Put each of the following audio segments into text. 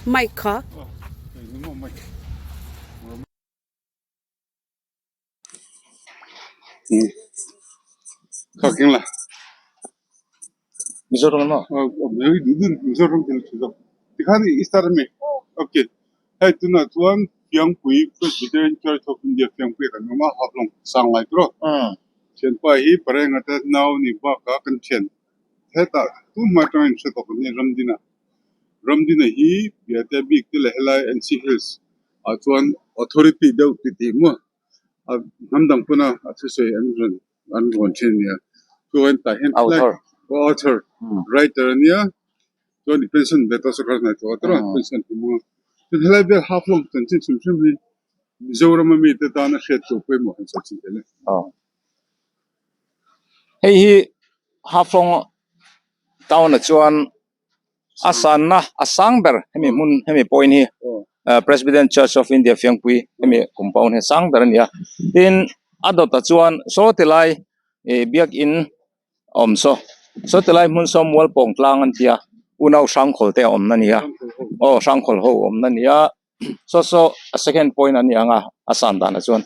Mic kha. Hei tunah chuan Fiangpui Presbyterian Church of India Fiangpui kan awm a, Haflong Sanglai tur a. Thianpa hi Parenga te nau ni bakah kan thian hetah tunhma atanga inhre tawk an ni Ramdina. Ramdina hi Biate bik te leh helai NC Hills ah chuan authority deuh ti tih maw a hnam dang pawn a a thusawi an rawn an rawn thin a nia. Chuan tah hian author writer a nia. Chuan i pension ve tawh sawrkar hnaih tawh a tawrh a pension hi maw chuan helai vel half long chanchin hrim hrim hi Mizoram a mite tan a hriat tur pawimawh han sawi chin tel e. Hei hi half long town ah chuan a sanna a sang ber hemi hmun hemi point hi President Church of India Fiangpui hemi compound hi a sang ber a ni a tin a dawtah chuan saw ti lai ih biakin awm saw saw ti lai hmun saw mual pawng tlang an tia unau hrangkhawl te a awmna a ni a aw hrangkhawl ho awmna a ni a saw saw a second point a ni ang a a san danah chuan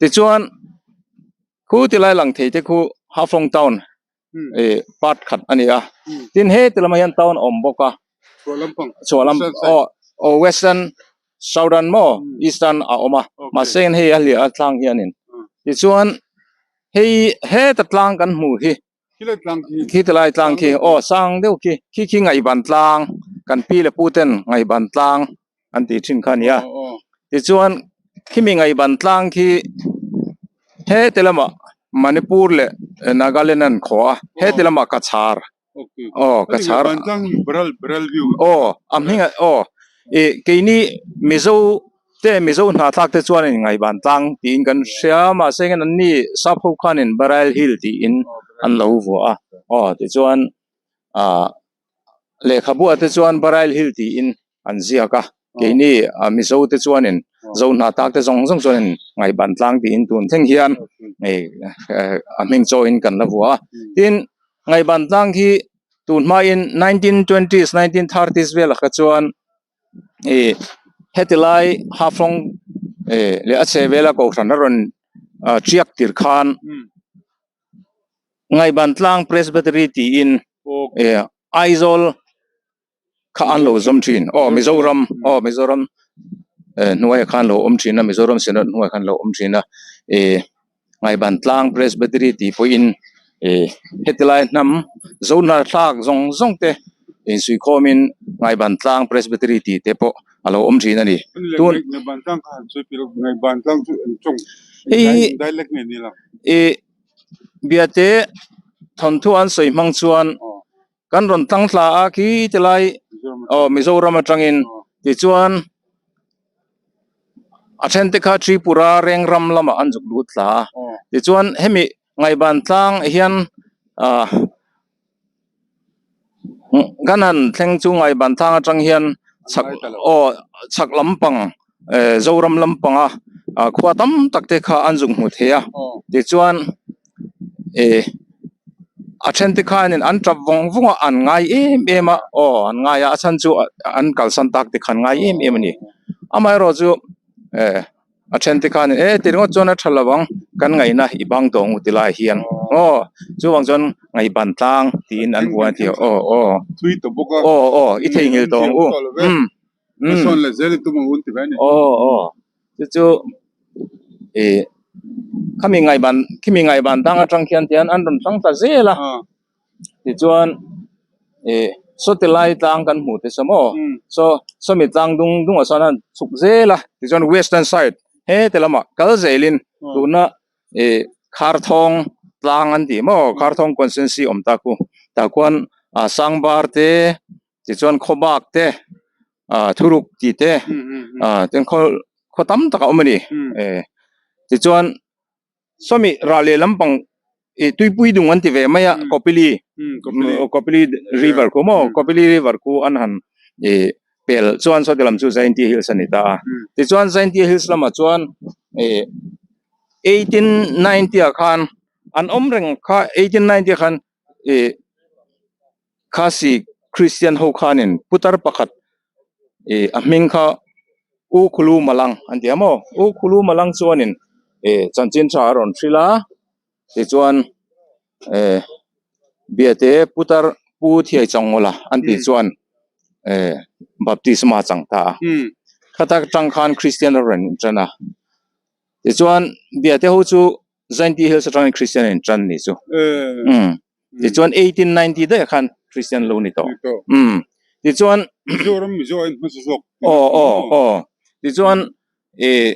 tichuan khu ti lai lang thei te khu Haflong town ih part khat a ni a tin heti lamah hian town a awm bawk a chhuah lam aw aw western southern maw eastern a awm a mahse hei a hliah a tlang hianin tichuan hei heta tlang kan hmuh hi khi ti lai tlang khi aw sang deuh khi khi khi ngaihban tlang kan pi leh pu ten ngaihban tlang an tih thin kha a ni a tichuan khimi ngaihban tlang khi heti lamah Manipur leh Nagaland an khaw a heti lamah Cachar aw Cachar aw a hming aw ih keini Mizo te Mizo hnahthlak te chuan in ngaihban tlang tiin kan hria mahse hian an ni sap ho khanin Barail Hill tiin an lo vuah a aw tichuan ah. Lehkhabuah te chuan Barail Hill tiin an ziak a, keini Mizo te chuanin Zo hnatak te zawng zawng chuanin Ngaihban tlang tiin tun thleng hian a hming chawiin kan la vuah a. Tin, Ngaihban tlang hi tun hmain 1920s, 1930s velah kha chuan ih heti lai Haflong leh a chhe vela Kohhran a rawn tiak tir khan Ngaihban tlang Presbytery tiin eh Aizawl kha an lo zawm thin aw Mizoram aw Mizoram eh hnuaiah khan lo awm thin a Mizoram Synod hnuaiah khan lo awm thin a eh Ngaihban tlang Presbytery tih pawhin eh heti lai hnam Zohnathlak zawng zawng te insuihkhawmin Ngaihban tlang Presbytery tih te pawh a lo awm thin a ni tun hei hi ih Biate thawnthu an sawi hmang chuan kan rawn tlang thla a khi ti lai aw Mizoram atangin tichuan a then te kha Tripura Rengram lamah an zuk lut thla a tichuan hemi ngaihban tlang hian ah kan han thleng chu ngaihban tlang atang hian chhak aw chhak lampang eh Zoram lampanga ah khua tam tak te kha an zuk hmu thei a tichuan eh a then te khanin an tap vawng vawng a an ngai em em a aw an ngai a a chhan chu an kalsan tak te kha an ngai em em a ni amaherawhchu eh. A then te khan e ti ringawt chuan a tha lo ang kan ngaihna i bang tawh ang ti lai hian aw chuvang chuan ngaihban tlang tiin an vuan a ti aw aw aw aw i theihnghilh tawh ang u umm umm aw aw chu chu ih khami ngaihban khimi ngaihban tang atang khian tian an rawn tlang ta zel a. Tichuan ih sawti lai tlang kan hmuh te saw maw saw sawmi tlang dung dungah sawn a chhuk zel a tichuan western side heti lamah kal zelin tuna ih kharthawng tlang an tih maw kharthawng constituency awm ta khu tah khuan ah sangbar te tichuan khawbak te ah thuruk tih te ah tin khaw khaw tam tak a awm a ni eh tichuan. Sawmi rah leh lampang ih tuipui dung an ti ve mai a Kopili Kopili river khu maw Kopili river khu an han ih pel chuan sawti lam chu Jaintia Hills a ni ta a tichuan Jaintia Hills lamah chuan ih 1890 ah khan an awm reng kha 1890 ah khan ih Khasi. Christian ho khanin putar pakhat ih a hming kha U Khulu Malang an ti a maw U Khulu Malang chuanin ih chanchin tha a rawn hrilh a tichuan eh biate putar pu thiai changawla an tih chuan eh baptisma chang ta a khata tang khan Christian a rawn intan a tichuan biate ho chu Zainti Hills atangin Christian a intan ni chu umm tichuan 1890 daih ah khan Christian lo ni tawh umm tichuan aw aw aw tichuan ih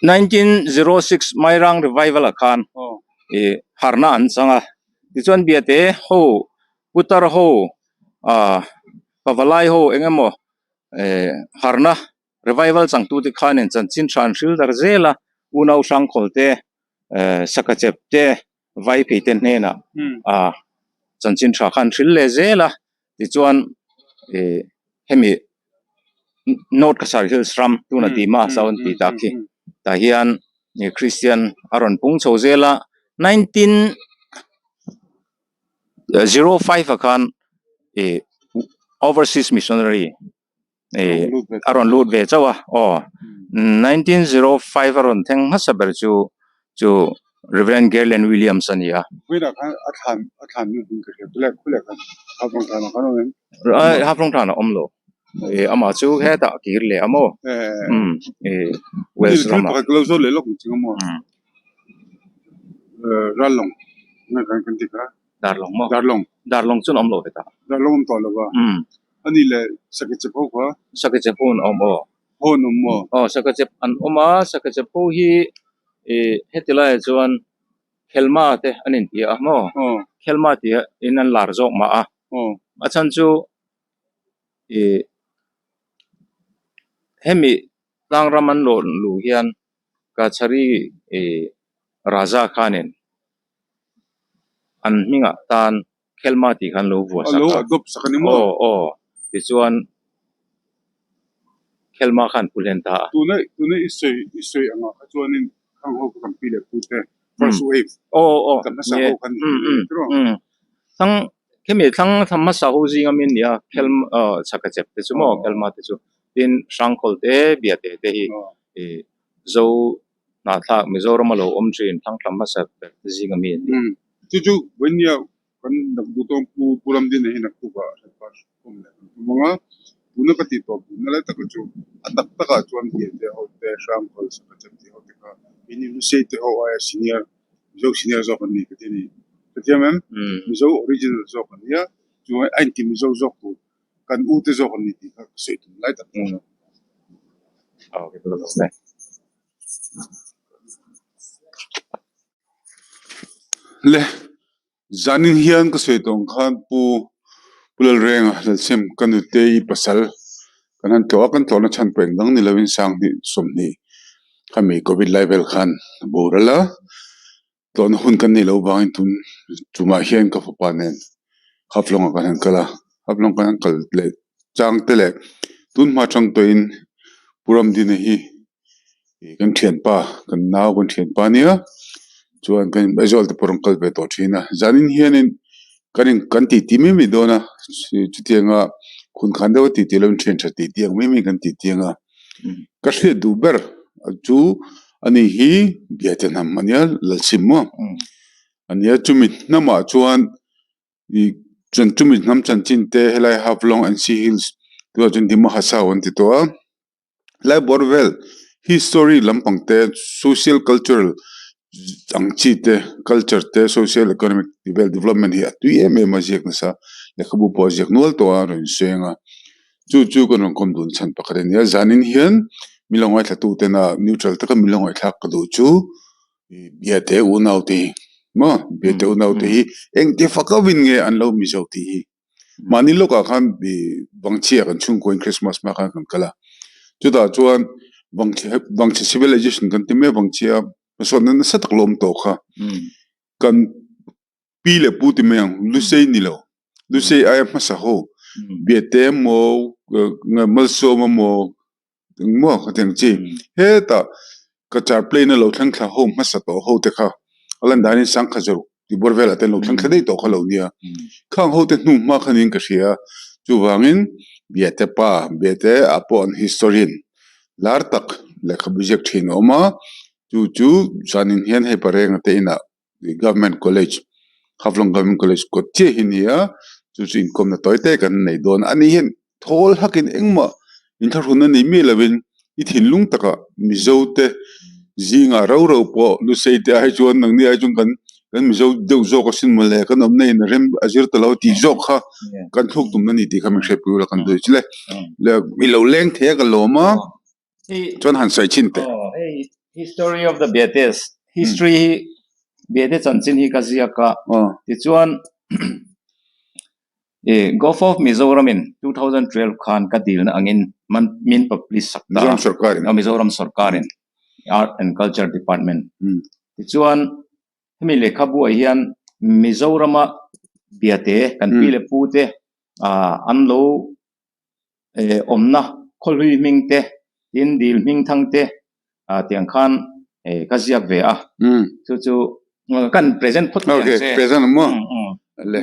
1906 Mairang Revival ah khan ih harhna an chang a tichuan biate ho putar ho ah pavalai ho eng emaw eh harhna revival changtute khanin chanchin tha an hril dar zel a unau hrangkhawl te eh sakachep te vai phei te hnenah ah chanchin tha kha an hril leh zel a tichuan ih hemi North Cachar Hills ram tuna Dima sawn tih tak hi tah hian ih Christian a rawn pung chho zel a 1905 ah khan ih overseas missionary ih a rawn lut ve chauh a aw 1905 a rawn thleng hmasa ber chu chu Reverend Gerland Williams a ni a. Haflong thlan a awm lo ih amah chu hetah a kir leh a maw umm ih Wales ramah. Darlawng maw? Darlawng chuan a awm lo hetah. Umm. Ani leh Sakechep ho kha. Sakechep ho an awm aw. Ho an awm maw? Aw Sakechep an awm a, Sakechep ho hi ih heti laiah chuan Khelma te an inti a maw? Aw. Khelma tih in an lar zawk mah a. Aw. A chhan chu ih hemi tlangram an rawn luh hian Kachari ih Raja khanin an hmingah tan Khelma tih khan lo vuah sak a. A lo adopt sak a ni maw? Aw aw tichuan Khelma khan pu hlen ta a. Tuna tuna i sawi i sawi angah kha chuanin khang ho kha kan pi leh pu te first wave Aw aw kan hmasa ho khan um um um thlang khemi thlang thlam hmasa ho zinga min nia Khelma aw chhaka chep te chu maw Khelma te chu tin Hrangkhawl te Biate te hi ih Zo Hnahthlak Mizoram a lo awm thin thangthlam hmasa ber te zing ami an ni. Chu chu Vainia kan dak duh tawng pu Pu Ramdina hi naktuk ah hretpa kawm leh kan tum ang a, tuna ka tih tawp duhna lai taka chu a tak takah chuan Biate ho te, Hrangkhawl Sakachep tih ho te kha ini Lusei te ho aia senior Mizo senior zawk an ni ka ti a ni. Ka thiam em? Mizo original zawk an nia, chuan a inti Mizo zawk tur kan u te zawk an ni tih kha ka sawi tum lai tak tak a. Le zanin hian ka sawi tawng khan pu Pu Lalrenga Lalchhem ka nute i pasal kan han tlawh a kan tlawhna chhan pawh engdang ni lovin Sanghnih sawmhnih khami covid lai vel khan a boral a. Tlawhna hun kan neih loh vangin tun tumah hian ka fapa nen Haflong ah kan han kal a, Haflong kan han kal leh chang te leh tun hma tang tawhin Pu Ramdina hi ih kan thianpa kan nau kan thianpa ania chuan kan Aizawl te pawh rawn kal ve tawh thin a, zanin hianin kan in kan titi mai mai dawn a chutianga khun khan deuha titi lo in thian tha titi ang mai mai kan titi ang a. Ka hriat duh ber chu ani hi Biate hnam a nia Lalchhim maw a nia chumi hnamah chuan ih chuan chumi hnam chanchin te helai Haflong N C Hills tunah chuan Dima Hasao an ti tawh a helai bawr vel history lampang te social cultural ang chi te culture te social economic tih vel development hi a tui em em a ziak nasa lehkhabu pawh a ziak nual tawh a rawn seng a chu chu kan rawn kawm dun chhan pakhat a ni a zanin hian mi lo ngaithla tu tena neutral taka mi lo ngaihthlak ka duh chu ih biate unau te hi maw biate unau te hi engti fak auhin nge an lo mizo tih hi. Mahni lawkah khan ih Vangchhia kan chhungkawiin Christmas hma khan kan kal a, chutah chuan Vangchhe Vangchhe civilization kan ti mai a Vangchhia hmasawnna nasa tak lawm tawh kha kan pi leh pu ti mai ang Lusei ni lo Lusei aia hmasa ho Biate emaw Malsawm emaw Engmaw ka ti ang chi? Hetah Cachar plain a lo thleng thla ho hmasa tawh ho te kha a lan danin sangkha zawrh. Tibur velah te an lo thleng thla daih tawh kha lo nia. Khang ho te hnu hma kha niin ka hria. Chuvangin Biate pa, Biate ah pawh an historian lar tak lehkhabu ziak thin a awm a. Chu chu zanin hian hei Parenga te inah Government College, Haflong Government College kawt chiah hi a ni a. Chu chu inkawmna tawi te kan nei dawn a. Ani hian thawl hakin engmah inthlahrun a nei miah lovin i thinlung takah Mizo te zingah rau rau pawh Lusei te ai chuan nangni ai chuan kan kan Mizo deuh zawk asin mawle kan awmna in a rem a zir ta lo tih zawk kha kan thluk tumna a ni tih kha min hriatpui ula kan duh chu le. Le i lo leng thei a ka lawm a chuan han sawi chhin teh. Hei history of the Beates history hi Beate chanchin hi ka ziak a tichuan I Govt of Mizoram in 2012 khan ka dilna angin man min publish sak ta Mizoram sarkar in. A Mizoram sarkar in Art and Culture Department. Tichuan hemi lehkhabu ah hian Mizorama biate kan pi leh pu te an lo awmna khawhlui hming te tin dil hming thang te tiang khan ka ziak ve a chu chu kan present phawt mai ang che present ang maw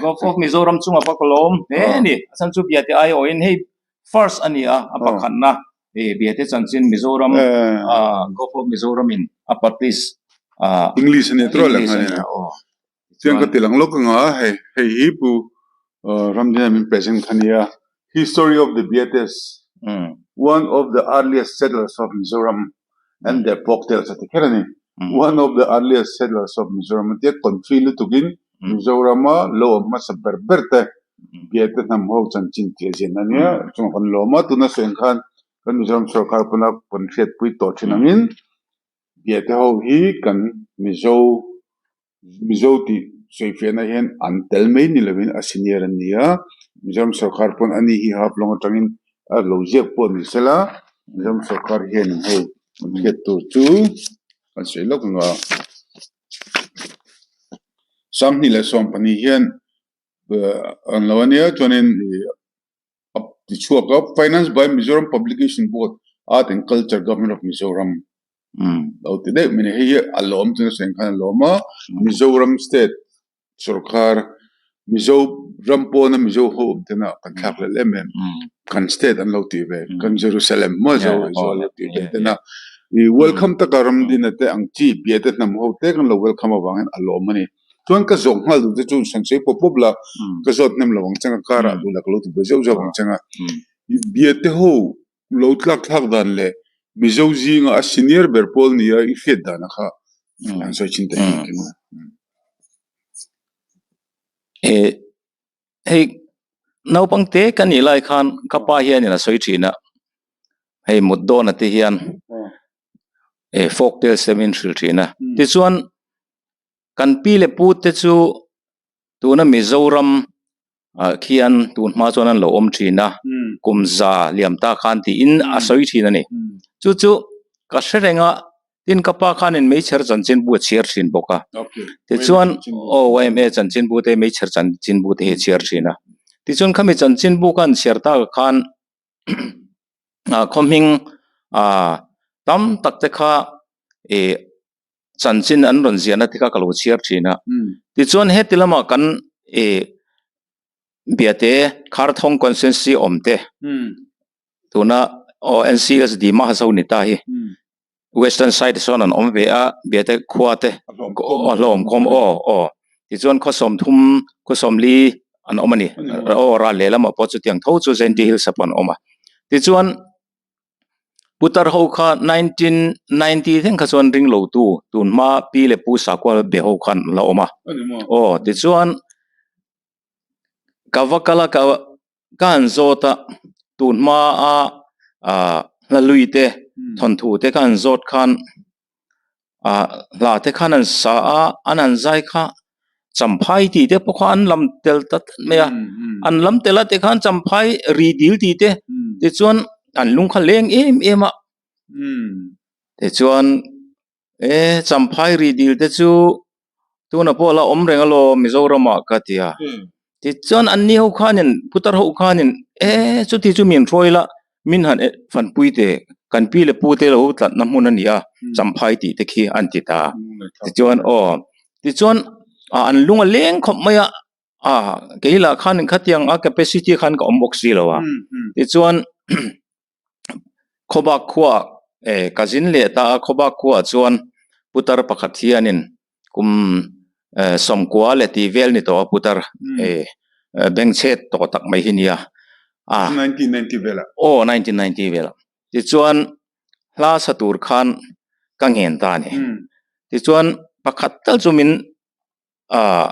Govt of Mizoram chunga va ka lawm hle a ni a chhan chu biate aiawhin hei first a ni a a pakhatna biate chanchin Mizoram Govt of Mizoram in a publish English a ni tawh lo Chiang ka ti lang lawk anga hei hei hi pu Ramdina min present kha nia History of the Biates one of the earliest settlers of Mizoram and their folktales a ti kher a ni. One of the earliest settlers of Mizoram a tia confi lutukin Mizorama lo awm hmasa ber ber te Biate hnam ho chanchin tih a zian a nia chungah kan lawm a tuna sawi ang khan kan Mizoram sorkar pawna kan hriatpui tawh thin angin Biate ho hi kan Mizo Mizo tih sawifiahna hian an tel mai ni lovin a senior an ni a, Mizoram sorkar pawn ani hi half lawng atangin a lo ziak pawh ni sela, Mizoram sorkar hian hei an hriat tur chu kan sawi lawk ang a. Sanghnih leh 12 hian an lo ania chuanin ih a ti chhuak a Finance by Mizoram Publication Board Art and Culture Government of Mizoram lo ti daih mai a ni hei hi a lawm chu nasa engkhan a lawm a Mizoram state sorkar Mizo ram pawna Mizo ho awm tena kan thlak leh em em kan state an lo tih ve kan Jerusalem maw zo zo an lo tih ve tena ih welcome taka ram dina te ang chi biate hnam ho te kan lo welcome avangin a lawm a ni. Chuan ka zawk nghal duh te chu sawn sawi pawp pawp la, ka zawt hnem lo ang chang a, car ah duh la ka lo ti buai zeuh zeuh ang chang a. Biate ho lo tlak thlak dan leh Mizo zinga a senior ber pawl nia i hriat dan a kha an sawi chin ta em em a. Hei naupang te ka nih lai khan ka pa hianin a sawi thin a, hei mut dawn te hian folk tales te min hrilh thin a, tichuan kan pi leh pu te chu tuna Mizoram ah khian tun hma chuan an lo awm thin a, kum za liam ta khan tiin a sawi thin a ni. Chu chu ka hre reng a, tin ka pa khanin meichher chanchinbu a chhiar thin bawk a, tichuan aw yma chanchinbu te meichher chanchinbu te hi a chhiar thin a, tichuan khami chanchinbu khan chhiar tak khan khaw hming ah tam tak te kha ih chanchin an rawn ziahna te kha ka lo chhiar thin a tichuan heti lamah kan ih biate kharthawng constituency awm te tuna aw N_C_S Dima ho ni ta hi western side sawn an awm ve a biate khua te a hlawm khawm aw aw tichuan khaw sawmthum khaw sawmli an awm a ni aw ral lehlamah pawh chutiang tho chu Jaintia hills ah pawh an awm a tichuan. Putar ho kha 1990 thleng kha chuan ring lo tu tun hma pi leh pu sakual be ho khan an la awm a aw tichuan ka va kal a ka ka han zawt a tun hma a ah hla lui te thawnthu te kha han zawt khan ah hla te khan an sa a an han zai kha champhai tih te pawh kha an lam tel ta tlat mai a an lam tel a tikhan champhai ri dil tih te tichuan an lung kha leng em em a tichuan e champhai ri dil te chu tunah pawh a la awm reng alawm Mizoram ah ka ti a tichuan an ni ho khanin putar ho khanin e chuti chu min hruai la min han fanpui teh kan pi leh pu te lo tlatna hmun a ni a champhai tih te khi an ti ta tichuan aw tichuan. Ah an lung a leng khawp mai a ah kei lah khan khatiang a capacity khan ka awm bawk si lo a tichuan khawbak khua eh ka zin leh ta a khawbak khuaah chuan putar pakhat hianin kum eh sawmkua leh tih vel ni tawh a putar eh bengchhet tawh tak mai hi nia ah aw 1990 velah tichuan hla sa tur khan ka ngen ta a ni tichuan pakhat tal chu min ah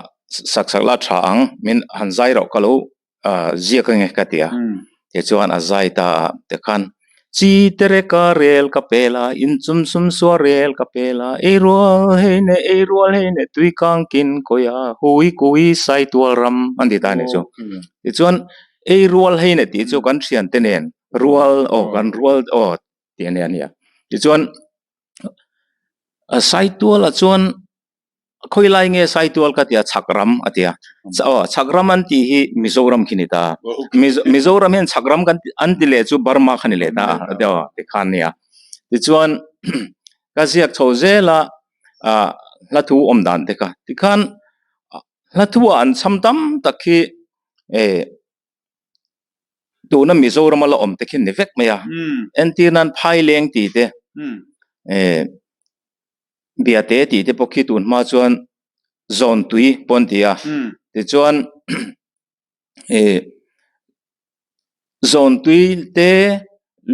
sak sak la tha ang min han zai rauh ka lo ah ziak ange ka ti a tichuan a zai ta a tikhan chi te reka rel ka pel a in chum sum sual rel ka pel a ei rual hei ne ei rual hei ne tui kang kin kawi a hui kui sai tual ram an ti ta a nih chu tichuan ei rual hei ne tih chu kan thiante nen rual aw kan rual aw tih a nia tichuan saitual ah chuan khawi lai nge saitual ka tia chhak ram a tia aw chhak ram an tih hi Mizoram khi ni ta Mizoram hian chhak ram kan an ti leh chu Burma kha ni leh ta aw tikhan a nia tichuan ka ziak chho zel a ah hla thu awm dan te kha tikhan hla thu ah an cham tam tak hi eh. Tuna Mizoram a la awm te khi ni vek mai a, entir nan Phaileng tih te eh Biate tih te pawh khi tun hma chuan Zawntui pawh an ti a, tichuan eh Zawntui te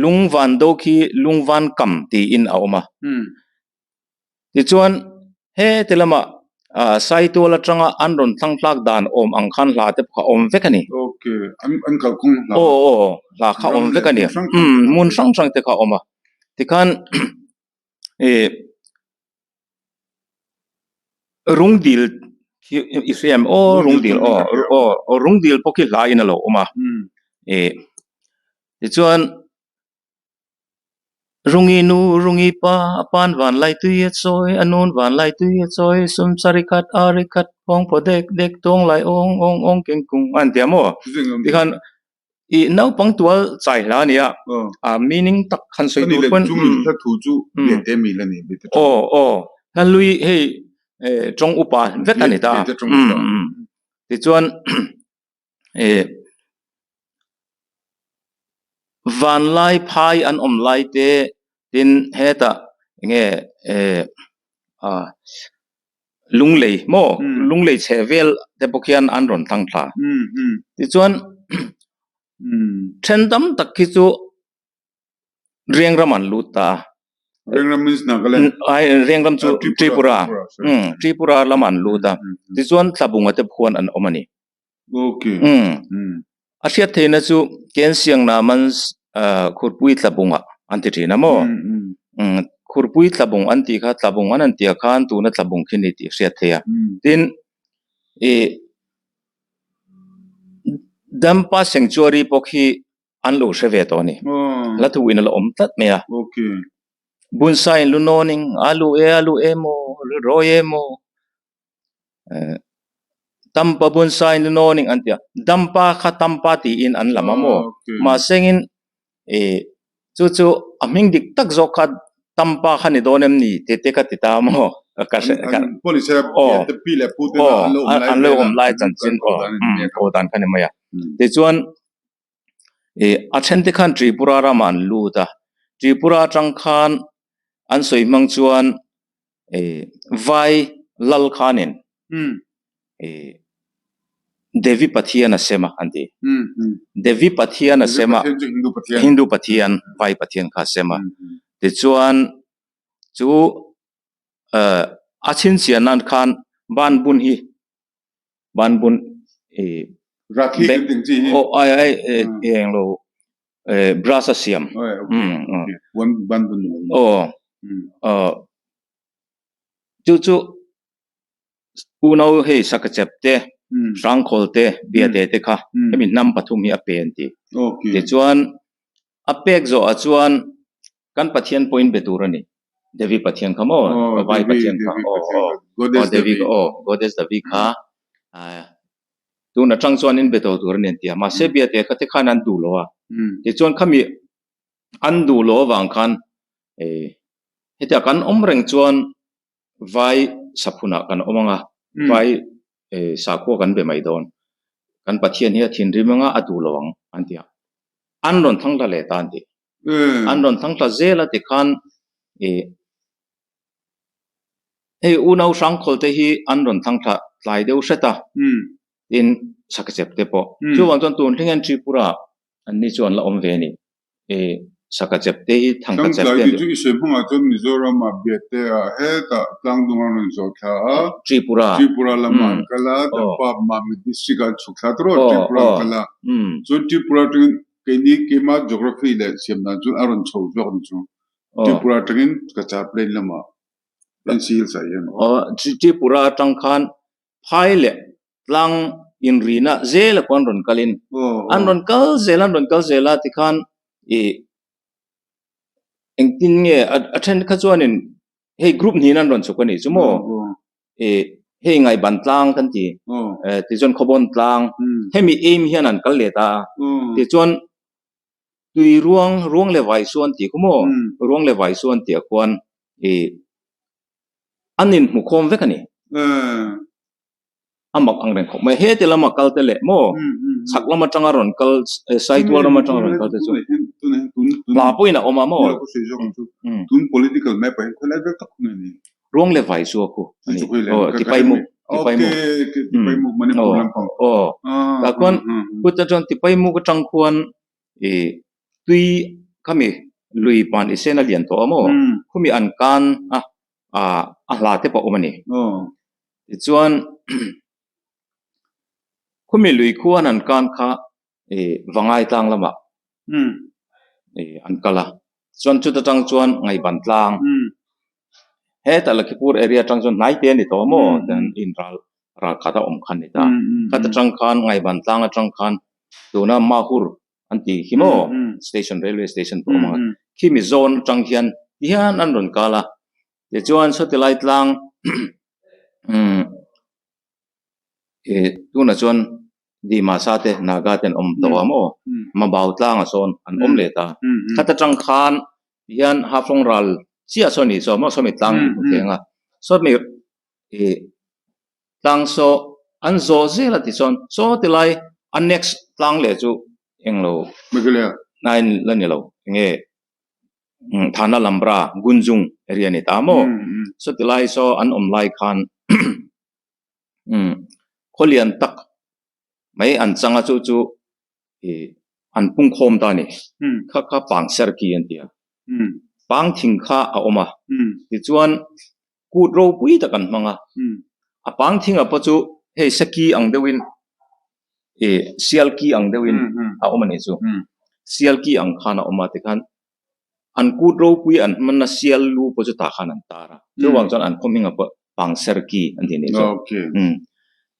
Lungvando khi Lungvankam tiin a awm a, Tichuan, heti lamah Saitual atanga an rawn thlang tlak dan awm ang khan hla te pawh kha awm vek a ni. Okay, an kalkawng hla. Aw aw, hla kha awm vek a ni. Umm, hmun hrang hrang te kha a awm a. Tikhan ih Rungdil khi i hria em? Aw, Rungdil aw, aw, Rungdil pawh khi hla in a lo awm a. Ih tichuan. Rungi nu rungi pa a pan van lai tui a chawi a nun van lai tui a chawi sum chari khat ari khat phawng phaw dek dek tawng lai awng awng awng keng kung a an ti a maw tikhan ih naupang tual chai hla a ni a a meaning tak han sawi tur pawn aw aw hla hlui hei tawng upa vek a ni ta tichuan. Eh vanlai phai an awm lai te tin hetah enge eh ah lunglei maw lunglei chheh vel te pawh khian an rawn thlang thla tichuan then tam tak khi chu Riangram an lut ta a. Riangram means Nagaland. Ai Riangram chu Tripura. Um Tripura lam an lut a. Tichuan Tlabunga te phuan an awm a ni. Okay. Um a hriat theihna chu Kensiang Naman Khurpui Tlabunga an ti thin a maw? Um Khurpui Tlabung an tih kha Tlabung an an tih ah khan tuna Tlabung khi ni tih hriat theih a. Tin ih Dampa Sanctuary pawh khi an lo hre ve tawh a ni. Hla thu in a la awm tlat mai a. Bunsa in lu nawning a lu e a lu e maw lu rawi e maw Tampa bunsa in lu nawning an ti a. Dampa kha Tampa tiin an lam a maw. Mahsengin ih chu chu a hming dik tak zawk kha Tampa kha ni dawn em ni tih te ka ti ta a maw. Ka hre ka aw aw an lo awm lai chanchin aw aw dan kha ni mai a. Tichuan. Ih a then te khan Tripura ramah an lut a Tripura atang khan an sawi hmang chuan ih vai lal khanin ih Devi Pathian a sem a an ti Devi Pathian a sem a Hindu Pathian vai Pathian kha a sem a tichuan chu eh a chhinchhiah nan khan ban bun hi. Banbun ih Rakhi kan tih chi hi. Aw ai ai eng lo eh brush a siam. Puan banbun ni lo. Aw aw chu chu unau hei sakachep te hrangkhawl te biate te kha hemi hnam pathum hi a pe an ti. Tichuan a pek zawhah chuan Kan Pathian pawhin be tur a ni. Devi Pathian kha maw? Vai Pathian kha aw aw aw Devi kha aw Goddess Devi kha tun atang chuan in be tawh tur a ni an ti a. Mahse biate kha te khan an duh lo a. Tichuan khami an duh loh avang khan hetia kan awm reng chuan vai saphunah kan awm ang a, vai. Sakhua kan be mai dawn. Kan Pathian hi a thinrim anga a duh lo ang an ti a. An rawn thlang thla leh ta an ti. An rawn thlang thla zel a tikhan ih hei unau hrangkhawl te hi an rawn thlang thla tlai deuh hret a. Tin Sakechep te pawh. Chuvang chuan tun thleng hian Tripura an ni chu an la awm ve a ni. Ih Sakechep te hi Thangkachep te an ti. Chu i sawi hmangah chuan Mizoram ah Biate ah hetah tlangdung an rawn zawh thla a. Tripura. Tripura lamah an kal a, Dampa Mamit district ah an chhuk thla tawh a, Tripura an kal a. Chuan Tripura atangin Keini keimah geography leh siam dan chu a rawn chho zawk ni chu. Tripura atangin Cachar plain lamah NC Hills ah hian. Aw, Tripura atang khan phai leh tlang inrina zel a khuan rawn kalin an rawn kal zel an rawn kal zel a tikhan ih engtin nge a then kha chuanin hei group hnihin an rawn chhuk a nih chu maw ih hei ngaihban tlang kan ti eh tichuan khawbawn tlang hemi aim hian an kal leh ta a tichuan tui ruang ruang leh vai suan tih kha maw ruang leh vai suan tih ah khuan ih an inhmu khawm vek a ni. A mak ang reng khawp mai. Heti lama kal te leh maw chhak lam atanga rawn kal Saitual ram atanga rawn kal te chu hla pawhin a awm a maw? Ruang leh vai chu a khu a ni. Aw Tipaimuk Tipaimuk aw tah khuan kut atang Tipaimuk atang khuan ih tui khami lui pan i sen a lian tawh a maw khumi an kan a. ah a hla te pawh a awm a ni. Tichuan khumi lui khuan an kan kha ih Vangai tlang lamah ih an kal a, chuan chuta tang chuan Ngaihban tlang hetah Lakhipur area atang chuan hnai te a ni tawh a maw ten in ral ral khat a awm kha a ni ta. Khata tang khan Ngaihban tlang atang khan tuna Mahur an ti khi maw station railway station pawh a awm ang a khimi zawn atang hian ti hian an rawn kal a tichuan sawti lai tlang umm ih tunah chuan Dimasa te Naga te an awm tawh a maw Mabau tlangah sawn an awm leh ta khat atang khan ti hian Haflong ral chiah saw ni saw maw sawmi tlang hmu thei ang a sawmi ih. Tlang saw an zawh zel a ti chuan saw ti lai a next tlang leh chu englo nine la ni lo enge Thana Lambra Gunjung area ni ta maw saw ti lai saw an awm lai khan khawlian tak mai an chang a chu chu ih an pungkhawm ta a ni kha kha pang ser ki an ti a pang thing kha a awm a tichuan kut ropui tak an hmang a a pang thing ah pawh chu hei seki ang deuhin ih sial ki ang deuhin a awm a nih chu sial ki ang khan a awm a tikhan an kut ropui an hman a sial lu pawh chu tah khan an tar a chuvang chuan an khaw hming ah pawh pang ser ki an tih a nih chu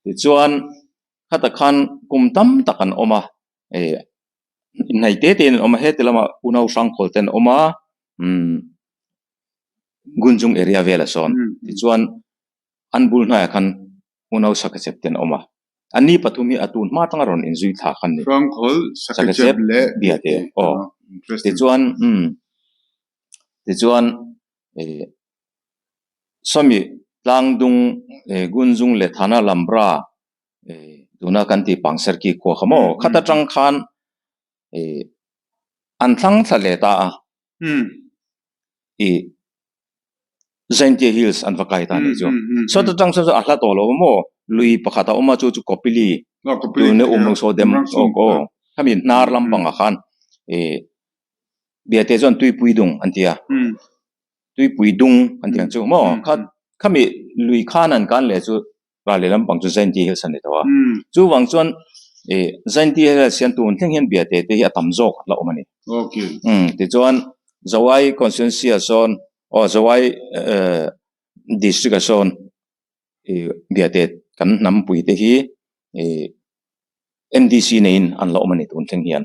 tichuan Khatah khan kum tam tak an awm a, eh inhnaih te te in an awm a, heti lamah unau hrangkhawl te an awm a, umm Gunjung area velah sawn tichuan an bul hnaiah khan unau Sakechep te an awm a, an ni pathum hi a tun hma atanga rawn inzui thla khan ni. Hrangkhawl, Sakechep leh Biate aw tichuan umm tichuan eh. Sawmi tlangdung Gunjung leh Thana Lambra tuna kan tih Pangserki khua kha maw khat atang khan an thlang thla leh ta a ih Jaintia Hills an va kai ta a nih chu sawta tang sawn a hla tawh lo maw lui pakhat a awm a chu chu Kopili tuna Umrangso dam aw khami hnar lampangah khan ih Biate chuan tuipui dung an ti a. Tuipui dung an tih ang chu maw kha khami lui khan an kan leh chu ral leh lampang chu Jainti Hills a ni tawh a chuvang chuan ih Jainti Hills hian tun thleng hian biate te hi a tam zawk la awm a ni tichuan Zawai constituency ah sawn aw Zawai eh district ah sawn ih biate kan hnampui te hi ih MDC neiin an la awm a ni tun thleng hian.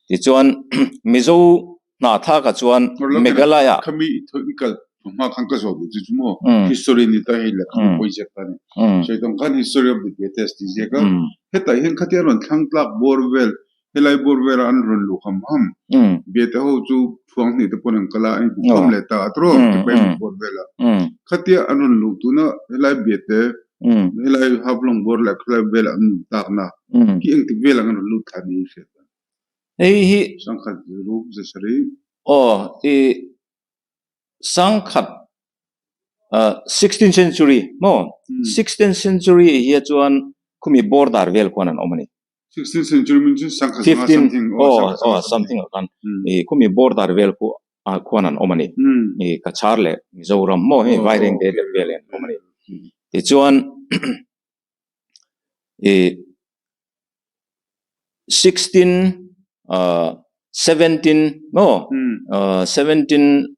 Tichuan Mizo hnahthlakah chuan Meghalaya. Khami i thawih i kal hma khan ka zawh duh chu chu maw history ni ta hei lehkha pawi ziak ta ni. Sawi khan history of the greatest tih ziak a hetah hian khatia rawn thlang tlak bawr vel helai bawr vela an rawn luh ham ham biate ho chu thuang hnih te pawn an kal a an inbu khawm leh ta a tawrh tipai bawr vela khatia an rawn luh tuna helai biate. Helai Haflong bawr leh khawlai velah an awm takna khi engtik velah an rawn lut thla niin hriat a. Hei hi Sangkhat ruk zasarih. Aw i Sangkhat 16th century maw 16th century hi chuan khumi border vel khuan an awm a ni. 16th century means chu Sangkhat zanga something aw aw something ah khan i khumi border vel khu ah khuan an awm a ni. I Cachar leh Mizoram maw hei Vairengte deuh vel an awm a ni. Tichuan i 16 ah 17 maw 17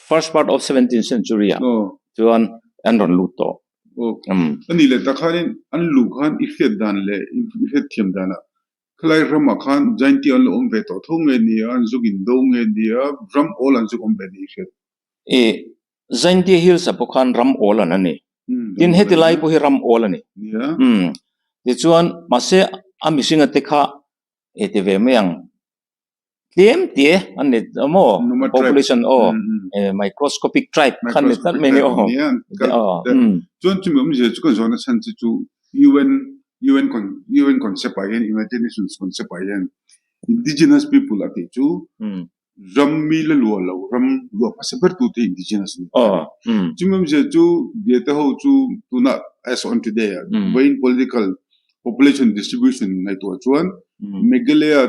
first part of 17th century ah chuan an rawn lut tawh. Ani leh tak khanin an luh khan i hriat dan leh i hriat thiam danah khalai ramah khan Jaintia an lo awm ve tawh tho nge nia, an zuk indo nge nia, ram awl an zuk awm ve ni i hriat. I Jaintia Hills ah pawh khan ram awl an a ni. Tin heti lai pawh hi ram awl a ni. Tichuan mahse a mihringa te kha i ti ve mai ang. Tlem te an ni maw population aw microscopic tribe khan ni tlat mai ni aw. Chuan chumi awmzia chu kan zawhna chhan che chu UN UN UN concept ah hian United Nations concept ah hian indigenous people a tih chu ram mi la luah lo ram luah hmasa ber tu te indigenous an ni ta a ni. Chumi awmzia chu Biate ho chu tunah as on today ah vawiin political population distribution ngaihtuah chuan Meghalaya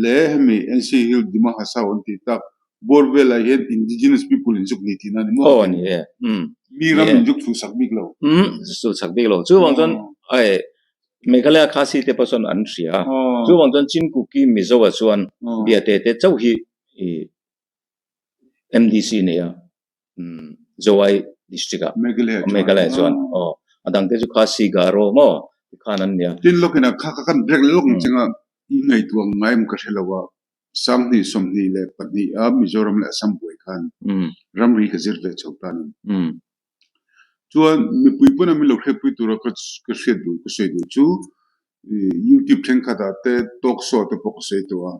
leh hemi NC Hill Dima Hasao an tih tak bawr velah hian indigenous people in zuk ni tihna a ni maw? Aw ni e. Mi ram in zuk chhuhsak bik lo. Chhuhsak bik lo. Chuvang chuan ai Meghalaya Khasi te pawh chuan an hria a. Chuvang chuan Chin Kuki Mizo ah chuan Biate te chauh hi i MDC nei a Jowai district ah Meghalaya chuan aw a dang te chu Khasi Garo maw tikhan an nia. Tin lawkin a kha kha kan break lawk ang chinga i ngaihtuah ngai em ka hre lo a 20 24 a Mizoram leh Assam buai khan ramri ka zir ve chho ta a ni. Chuan mipui pawn a min lo hriatpui tura ka ka hriat duh ka sawi duh chu YouTube thenkhatah te talk show te pawh ka sawi tawh a.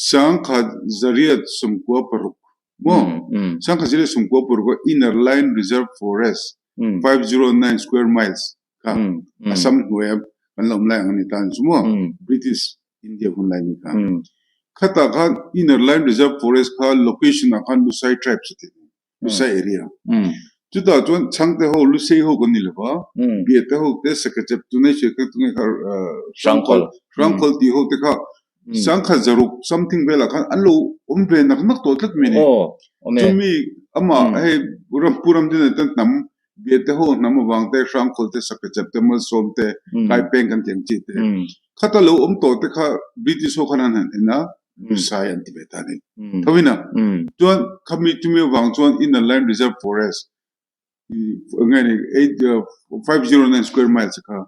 Sangkhat zariat 96 maw? Sangkhat zariat 96 a Inner Line Reserve Forest 509 square miles kha Assam hnuaia kan la awm lai ang a ni ta ang chu maw? British India hun lai ni kha. Khatah khan Inner Line Reserve Forest kha location ah khan Lusai tribes a ti. Lusai area. Chutah chuan Chhangte ho Lusei ho kan ni lo va, Biate ho te Sakechep tunei hriat kha tunge kha Hrangkhawl Hrangkhawl tih ho te kha Sangkhat zaruk something velah khan an lo awm ve nak nak tawh tlat mai ni. Chumi amah hei Pu Ramdina te hnam Biate ho hnam avang te Hrangkhawl te Sakechep te Malsawm te Kaipeng kan tih ang chi te khata lo awm tawh te kha British ho khan an han en a Lusai an ti ve ta a ni. Tho ina chuan khami chumi avang chuan Inner Line Reserve Forest nge ni 509 square miles kha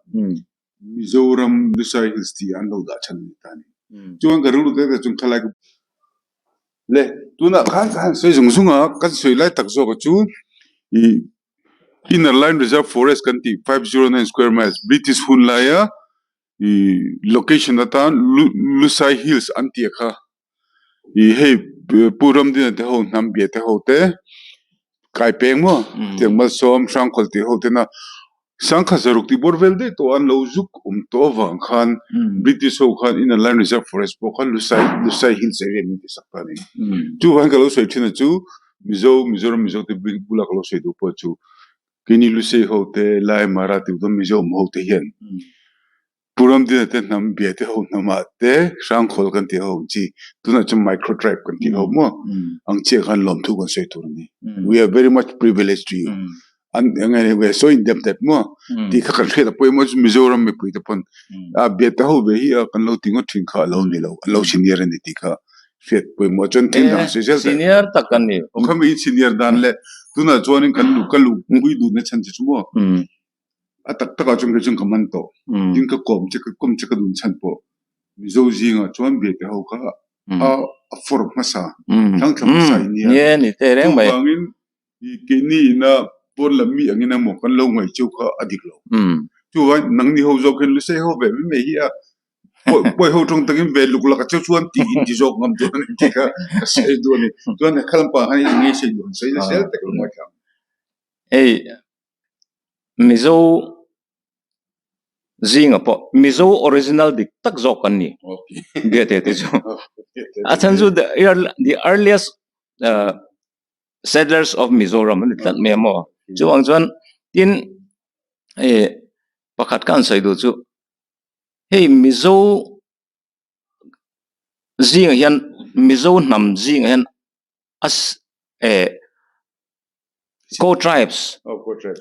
Mizoram Lusai Hills tih an lo dah chhan a ni ta a ni. Chuan ka rilru te te chung khalai ka le tunah khan ka han sawi zung zung a kan sawi lai tak zawk chu ih Inner Line Reserve Forest kan tih 509 square miles British hun laia ih location atan Lusai Hills an tih kha ih hei Pu Ramdina te ho hnam bia te ho te kai peng maw tiang Malsawm Hrangkhawl tih ho tena Sangkhat zaruk tih bawr vel daih tawh an lo zuk awm tawh avang khan British ho khan Inner Line Reserve Forest pawh khan Lusai Lusai Hills area min ti sak ta a ni. Chuvangin ka lo sawi thin a chu Mizo Mizoram Mizo te bula ka lo sawi duh pawh chu Keini Lusei ho te, Lai Mara tih dawn Mizo awm ho te hian Pu Ramdina te hnam, Biate ho hnamah te Hrangkhawl kan tih ho ang chi, tunah chuan micro tribe kan tih ho maw ang chiah khan lawmthu kan sawi tur a ni. We are very much privileged to you. An eng nge we are so indebted maw tih kha kan hriat a pawimawh chu Mizoram mipui te pawn a Biate ho ve hi a kan lo ti ngawt thin kha a lo ni lo, an lo senior a ni tih kha hriat pawimawh chuan thil dang sawi zel teh. Senior tak kan ni. Aw khami in senior dan leh tunah chuanin kan luh ka luh pui duhna chhan che chu maw a tak takah chuan kei chuan ka man tawh. Tin ka kawm che ka kawm che ka dun chhan pawh Mizo zingah chuan Biate ho kha a a fawr hmasa thlangthla hmasa in nia. Ni e ni teh reng mai. Chuvangin keini ina pawn lam mi angin emaw kan lo ngaih chu kha a dik lo. Chuvangin nangni ho zawk hian Lusei ho ve mai mai hi a Pawi ho tawng takin ve luk laka chu chuan tih in ti zawk ngam dawn a ni tih kha ka sawi duh a ni. Chuan kha lampang khan i ngei sawi duh ang sawi na zel tak lo ngaithla ang. Hei Mizo. Zinga pawh Mizo original dik tak zawk kan ni Biate te chu. A chhan chu the the earliest settlers of Mizoram an ni tlat mai a maw. Chuvang chuan tin eh pakhat ka han sawi duh chu hei Mizo zingah hian Mizo hnam zingah hian a eh co tribes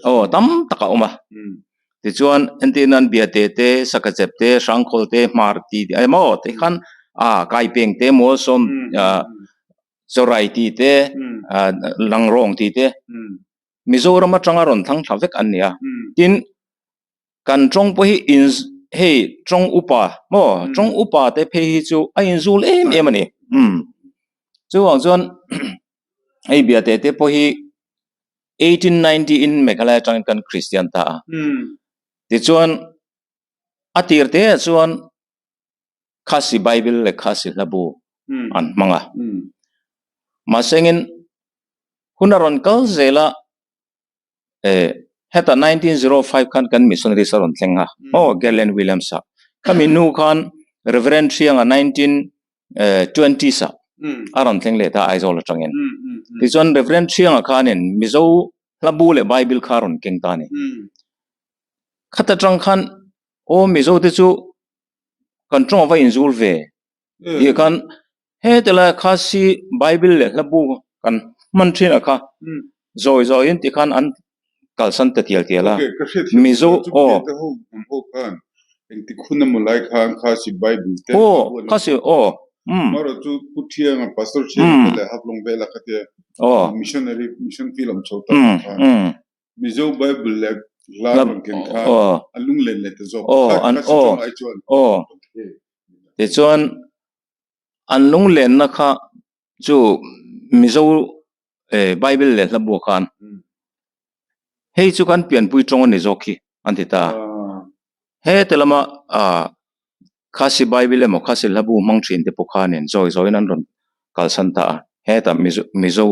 aw tam tak a awm a tichuan entir nan Biate te Sakachep te Hrangkhawl te Hmar ti te emaw te khan ah Kaipeng te Mualsawm ah Chawrai tih te ah Langrawng tih te Mizoram atanga rawn thlang thla vek an ni a tin. Kan tawng pawh hi in hei tawng upa maw tawng upa te phei hi chu a inzul em em a ni umm chuvang chuan hei biate te pawh hi 1890 in Meghalaya atangin kan Kristian ta a tichuan a tir te ah chuan Khasi Bible leh Khasi hla bu an hmang a mahse engin hun a rawn kal zel a. eh heta 1905 khan kan missionaries a rawn thleng a aw Galen Williams a khami hnu khan Reverend Thianga 1920s ah a rawn thleng leh ta Aizawl atangin tichuan Reverend Thianga khanin Mizo hla bu leh Bible kha a rawn keng ta a ni khata tang khan aw Mizo te chu kan tawng va inzul ve tih khan Heti lai Khasi Bible leh hla bu kan hman thin a kha zawi zawiin ti khan an kalsan ta tial tial a. Mizo aw. Aw Khasi aw umm. Aw umm umm. Aw aw an aw aw tichuan. An lunglenna kha chu Mizo Bible leh hla buah khan hei chu kan pianpui tawng a ni zawk hi an ti ta a. Heti lama Khasi Bible emaw Khasi hla bu hmang thin te pawh khanin zawi zawiin an rawn kalsan ta a. Heta Mizo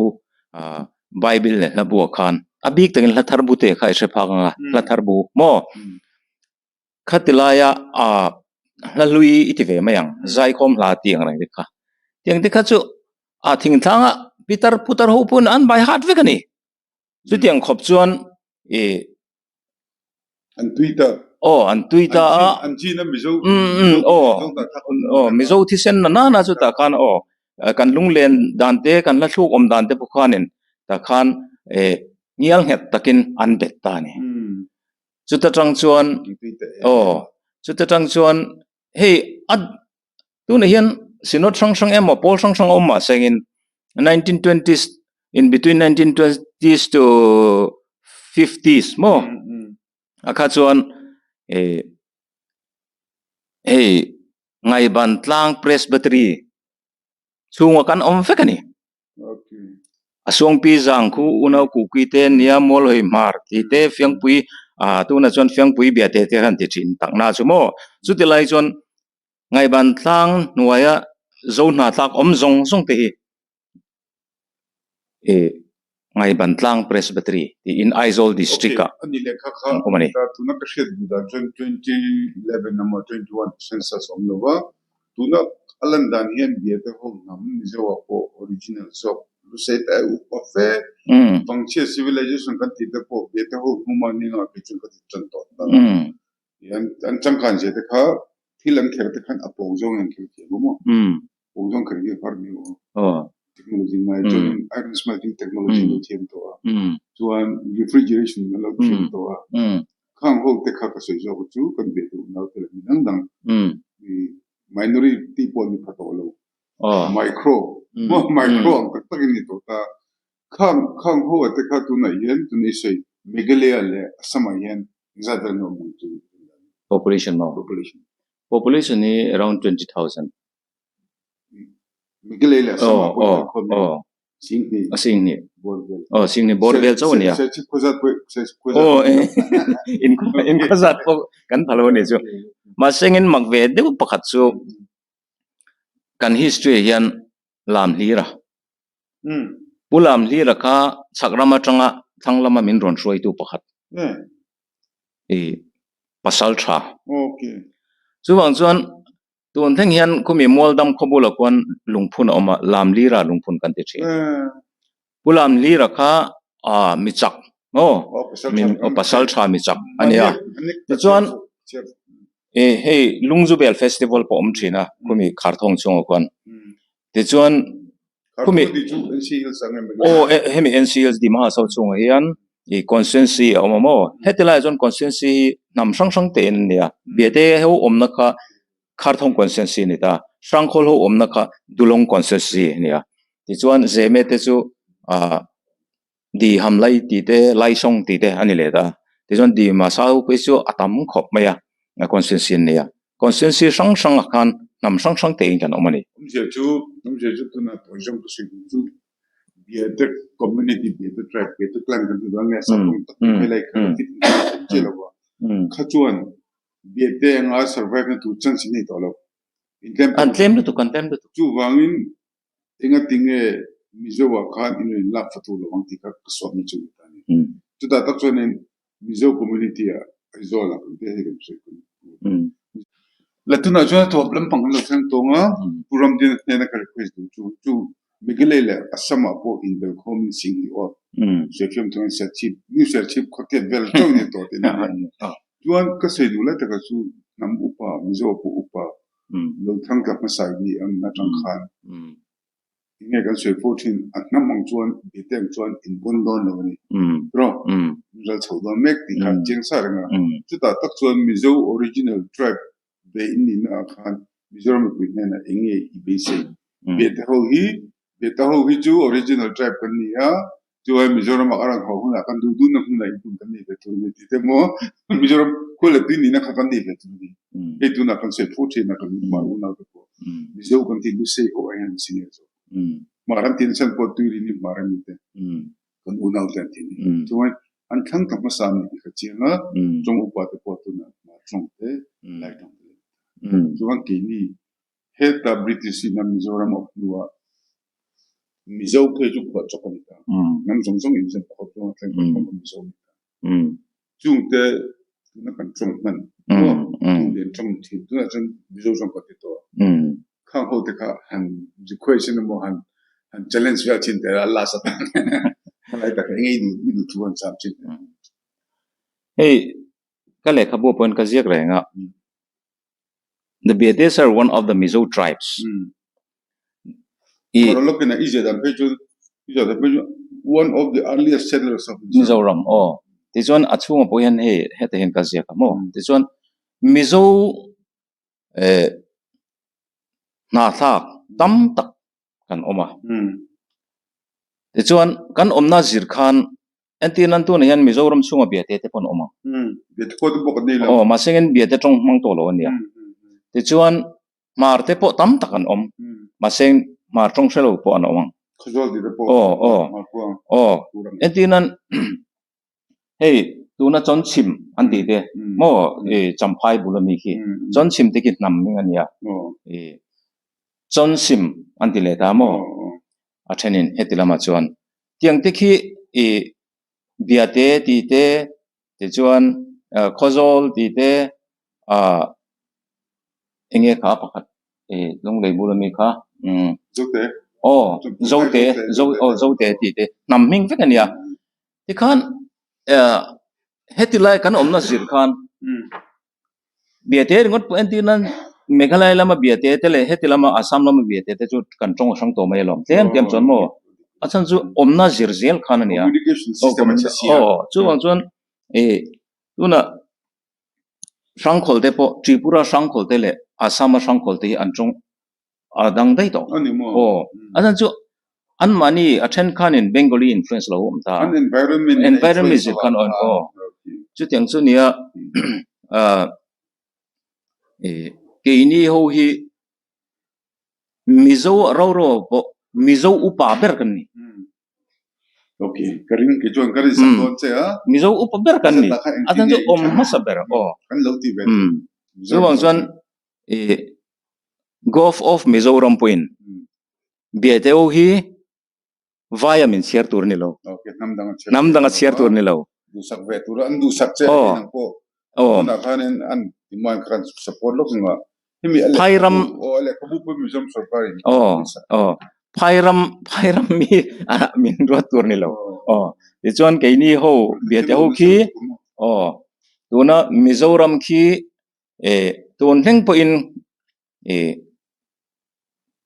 Bible leh hla buah khan a bik takin hla thar bu te kha i hre phak ang a, hla thar bu maw? Khati laia ah hla hlui i ti ve mai ang, zaikhawm hla tih ang reng te kha. Tiang te kha chu ah thingtlanga pitar putar ho pawn an bai hat vek a ni. Chutiang khawp chuan ih An tui ta. Aw an tui ta a. An chin a Mizo aw aw Mizo thisen na nana chu tah khan aw kan lunglen dan te kan hla thluk awm dan te pawh khanin tah khan eh ngial nghet takin an bet ta a ni. Chuta tang chuan aw chuta tang chuan hei a tunah hian synod hrang hrang emaw pawl hrang hrang a awm mah sengin 1920s in between 1920s to 50s maw a kha chuan eh hei Ngaiban tlang Presbytery chhungah kan awm vek a ni. A suangpi zang khu unau kukui te nia mual hawi hmar tih te fiangpui ah tunah chuan fiangpui bia te te han ti thin tak na chu maw chuti lai chuan ngaihban tlang hnuaia zo hna tlak awm zawng zawng te hi ih ngaihban tlang presbytery tiin Aizawl district ah an awm a ni. Tuna a lan dan hian Biate ho hnam Mizo ah pawh original zawk Lusei te ai upa fe Vangchhia civilization kan tih te pawh Biate ho hnuma ni nga kei chuan ka ti tan tawh ta an changkan zia te kha thil an kher te khan a pawng zawng in an kher thiam a maw pawng zawng kher hi a har ni aw technology ngai chuan iron smelting technology lo thiam tawh a chuan refrigeration an lo thiam tawh a Khang ho te kha ka sawi zawk chu kan ve duh nau te leh mi dang dang minority pawh ni pha tawh lo micro micro ang tak tak in ni tawh ta khang khang ho te kha tunah hian tun i sawi Meghalaya leh Assam ah hian engzat vel nge awm ang chu population maw population population hi around 20,000 Meghalaya leh Assam ah pawh hian khawm A sing hnih. Aw sing hnih bawr vel chauh a nia. Aw in khawzat pawh kan pha lo a ni chu. Mahse engin mak ve deuh pakhat chu kan history ah hian lam hlir a. Pu lam hlir a kha chhak ram atanga thlang lama min rawn hruaitu pakhat. Pasal tha. Chuvang chuan tun thleng hian khumi Mualdam khaw bulah khuan lungphun a awm a, Lamlira lungphun kan ti thin. Pu Lamlira kha ah mi chak maw pasal tha mi chak a nia. Tichuan hei Lungzubel festival pawh a awm thin a khumi Kharthawng chhungah khuan. Tichuan khumi aw hemi NC Hills Dima Hasau chhungah hian ih constituency a awm a maw heti laiah chuan constituency hi hnam hrang hrang te in a nia Biate ho awmna kha Kharthawng constituency a ni ta Hrangkhawl ho awmna kha Dulawng constituency a ni a tichuan Zeme te chu ah Di Hamlai tih te Laisawng tih te a ni leh ta tichuan Dima Sau phei chu a tam khawp mai a constituency an nei a. Constituency hrang hrang ah khan hnam hrang hrang te in kan awm a ni. Awmzia chu, awmzia chu tuna tawi zawng ka sawi duh chu Biate community, Biate tribe, Biate clan kan ti dawn nge sapawng tak mai lai kha ka fit in ka hre chiah lo a. Kha chuan Biate anga survive na tur chance an nei tawh lo. Intlem An tlem lutuk, an tlem lutuk. Chuvangin engatinge Mizo ah khan in rawn lak fatu lo ang tih kha ka sawmna chu a ni ta a ni. Chutah tak chuanin Mizo community ah Aizawl ah kan te hei kan sawi kan La tunah chuan a thawp lampang kan lo thleng tawng a, Pu Ramdina hnena ka request duh chu chu Meghalaya leh Assam ah pawh inbel khawm in sing ni aw. Serchhip chuan Serchhip, New Serchhip khawtiat vel chauh ni tawh tih na ni. Chuan ka sawi duh lai takah chu hnam upa, Mizo pawh upa lo thlang tla hmasa hi an atang khan Enge kan sawi fo thin, a hnam ang chuan bete ang chuan in pawn dawn lo a ni. Rawh, in ral chho dawn mek tih kha chiang sa reng a. Chutah tak chuan Mizo original tribe ve in nihna ah khan Mizoram mipui hnenah enge i beisei? Bete ho hi, Bete ho hi chu original tribe kan ni a, Chuai Mizoram ah a rawn haw hunah kan duh duhna hmunah inhmun kan nei ve tur a ni tih te maw Mizoram khua leh tui nihna kha kan nei ve tur a ni. Hei tunah kan sawi phu thin a kan hmar unau te pawh Mizo kan tih Lusei ho ah hian an si ngei zawk. Hmar an tih chhan pawh tui rin hi hmar a ni te kan unau te an tih a ni. Chuai an thlang ta hmasa a ni tih kha chiang a tawng upa te pawh tunah hmar tawng te Lai tawng te chuan keini Heta British in a Mizoram awp hnuah Mizo phei chu phuah chawk a ni ta. Hnam zawng zawng inzem khawp zawng a thleng khawp khawp a Mizo a ni ta. Chungte tuna kan tawng hman maw Duhlian tawng ni thin tunah chuan Mizo zawng kan ti tawh a. Khang ho te kha han request in emaw han han challenge vel thin teh a last atan khalai tak eng nge i duh thu han cham thin teh. Hei ka lehkhabu pawhin ka ziak reng a. The Biates are one of the Mizo tribes. I One of the earliest settlers of Mizoram. Aw. Tichuan a chhungah pawh hian hei hetah hian ka ziak a maw. Tichuan Mizo eh hnathlak tam tak kan awm a. Tichuan kan awmna zir khan Entir nan tunah hian Mizoram chhunga biate te pawh an awm ang. Biate pawh te pawh kan nei lo. Aw, mahse engin biate tawng hmang tawh lo a nia. Tichuan hmar te pawh tam tak an awm. Mahse hmar tawng hre lo pawh an awm ang. Khawzawl tih te pawh. Aw, aw. Aw, entir nan hei tuna Chawnchhim an tih te maw i Champhai bul ami khi Chawnchhim te khi hnam hming a nia. I Chawnsim an ti leh ta maw? A thenin heti lamah chuan Tiang te khi i Biate tih te, tichuan Khawzawl tih te, ah eng nge kha pakhat i Lunglei bul ami kha umm Zote aw Zote Zo aw Zote tih te hnam hming vek a nia. Tikhan ah heti lai kan awmna zir khan Biate ringawt pawh entir nan Meghalaya lama biate te leh heti lama Assam lama biate te chu kan tawng a hrang tawh mai alawm. Tlem tlem chuan maw a chhan chu awmna zir zel khan a nia. Aw chuvang chuan ih tunah Hrangkhawl te pawh Tripura Hrangkhawl te leh Assam a Hrangkhawl te hi an tawng a dang daih tawh. Aw a chhan chu anmahni a then khanin Bengali influence lo awm ta a. Environment zir khan aw chutiang chu nia ah ih keini ho hi Mizo ro ro pawh Mizo upa ber kan ni. Mizo upa ber kan ni a chhan chu awm hmasa ber aw chuvang chuan ih Gov of Mizoram pawhin Biateu hi vaia min chhiar tur a ni lo. Hnam danga chhiar tur a ni lo. Aw. Tunah khanin an demand kha kan support lawk anga hemi a Phairam lehkhabu aw a lehkhabu pawh Mizoram sorkarin aw aw Phairam Phairam mi ah min ruat tur ni lo. Aw tichuan keini ho biate ho khi aw tuna Mizoram khi eh tun thleng pawhin eh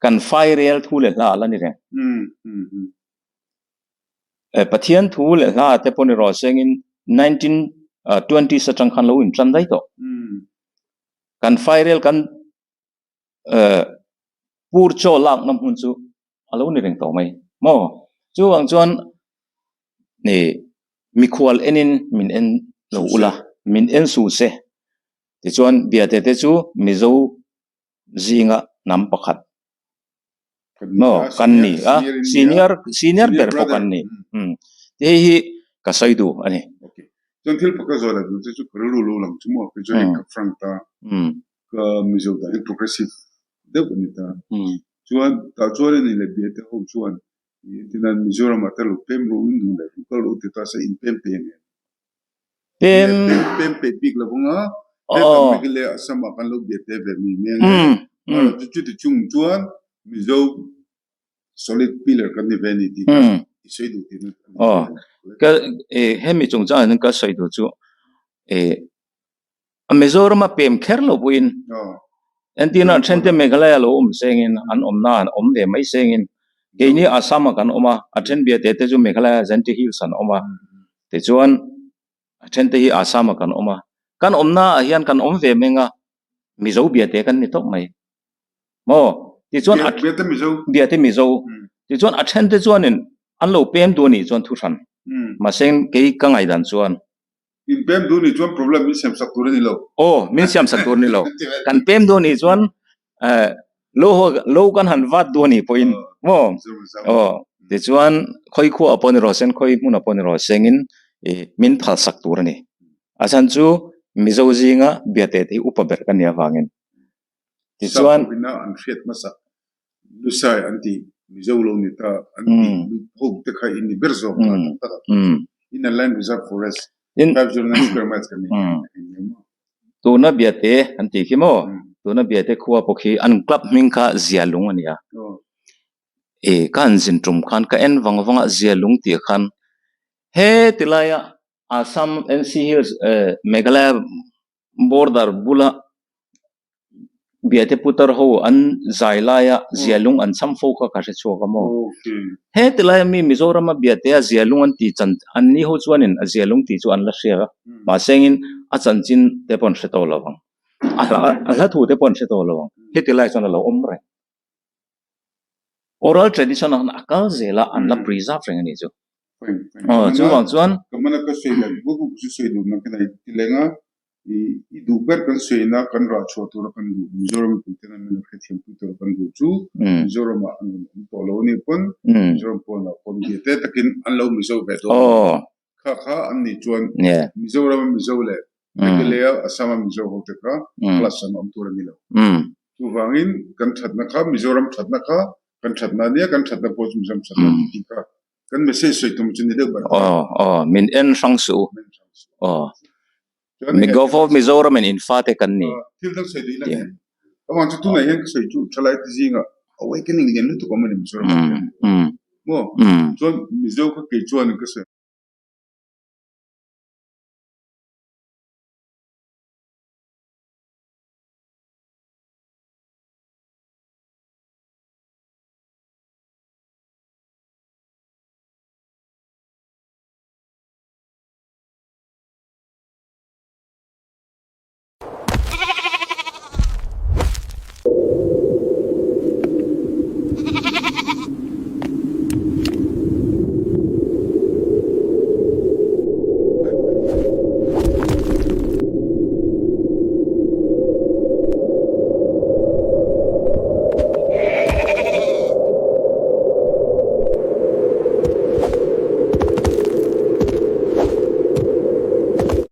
kan fairel thu leh hla a la ni reng. Eh Pathian thu leh hla te pawh ni rawh sengin 1920s atang khan lo intan daih tawh. Kan fairel kan eh pur chaw lakna hmun chu a lo ni reng tawh mai maw? Chuvang chuan eh mikhual enin min en lo ula min en su se tichuan biate te chu Mizo zinga hnam pakhat maw kan ni a senior senior ber pawh kan ni umm hei hi ka sawi duh a ni. Chuan thil pakhat zawh leh duh te chu ka rilru lo lang chu maw kei chuan hei ka frank ta ka Mizo dan hi progressive deuh a ni ta chuan tah chuan a ni leh biate ho chuan tinan Mizoram ah te lo pem rawh in duh leh lo kal rawh ti ta se in pem pe ang em? Pem pem pe bik lo anga he kan Meghalaya Assam ah kan lo biate ve mai mai ang e chu chuti chung chuan Mizo solid pillar kan ni ve a ni tih kha i sawi duh tihna a ni. Aw ka hemi chungchangah hian ka sawi duh chu Mizoram a pem kher lo pawhin entirna a then te Meghalaya lo awm sengin an awmna an awm ve mai sengin keini Assam ah kan awm a, a then biate te chu Meghalaya Jaintia Hills an awm a tichuan a then te hi Assam ah kan awm a, kan awmna ah hian kan awm ve meng a Mizo biate kan ni tawp mai maw tichuan a biate Mizo tichuan a then te chuanin an lo pem duh a nih chuan thu hran mahse kei ka ngaihdan chuan. In pem duh nih chuan problem min siam sak tur a ni lo. Aw, min siam sak tur a ni lo. Kan pem duh nih chuan eh lo haw lo kan han vat duh a nih pawhin maw? Aw, tichuan khawi khua ah pawh ni rawh sen, khawi hmun ah pawh ni rawh sengin ih min phal sak tur a ni. A chhan chu Mizo zinga biate te hi upa ber ka nih avangin. Tichuan. Sap hovina an hriat hmasa Lusai an ti Mizo lo ni ta an ti ho te kha in ni ber zawk ta tak tak a Inner Line Reserve Forest 509 square miles kan nei Tuna biate an tih khi maw tuna biate khua pawh khi an club hming kha Zialung a ni a e ka han zin tum khan ka en vang vang a Zialung tih khan he tilaia Assam NC Hills Meghalaya border bula Biate putar ho an zai laia zialung an cham fo kha ka hre chhuak a maw? Heti laia mi Mizorama Biatea zialung an tih chan an ni ho chuanin a zialung tih chu an la hria a, mahse engin a chanchin te pawh an hre tawh lo ang, a hla a hla thu te pawh an hre tawh lo ang, heti lai chuan a lo awm reng. Oral tradition ah khan a kal zel a, an la preserve reng a nih chu. Aw chuvang chuan. Ka mana ka sawi dan buk buk chu sawi duh nang khin a ti leng a, i duh ber kan sawina kan rah chhuah tura kan duh Mizoram mipui ten an lo hrethiam pui tura kan duh chu Mizoram ah an rawn awm tawh lo a nih pawn Mizoram pawnah pawn bia te takin an lo Mizo ve dawn a kha kha an nih chuan Mizoram a Mizo leh Meghalaya Assam a Mizo ho te kha class an awm tur a ni lo. Chuvangin kan thatna kha Mizoram thatna kha kan thatna a nia kan thatna pawh chu Mizoram thatna a ni tih kha Kan message sawi tum chu ni deuh ber. Aw aw min en hrang suh u. Aw mi Gov of Mizoram in in fate kan ni. Thil dang sawi duh ila nen. Amah chu tunah hian ka sawi chu thalai te zingah awakening lian lutuk a awm a ni Mizoram ah hian. Maw? Chuan Mizo kha kei chuan ka sawi.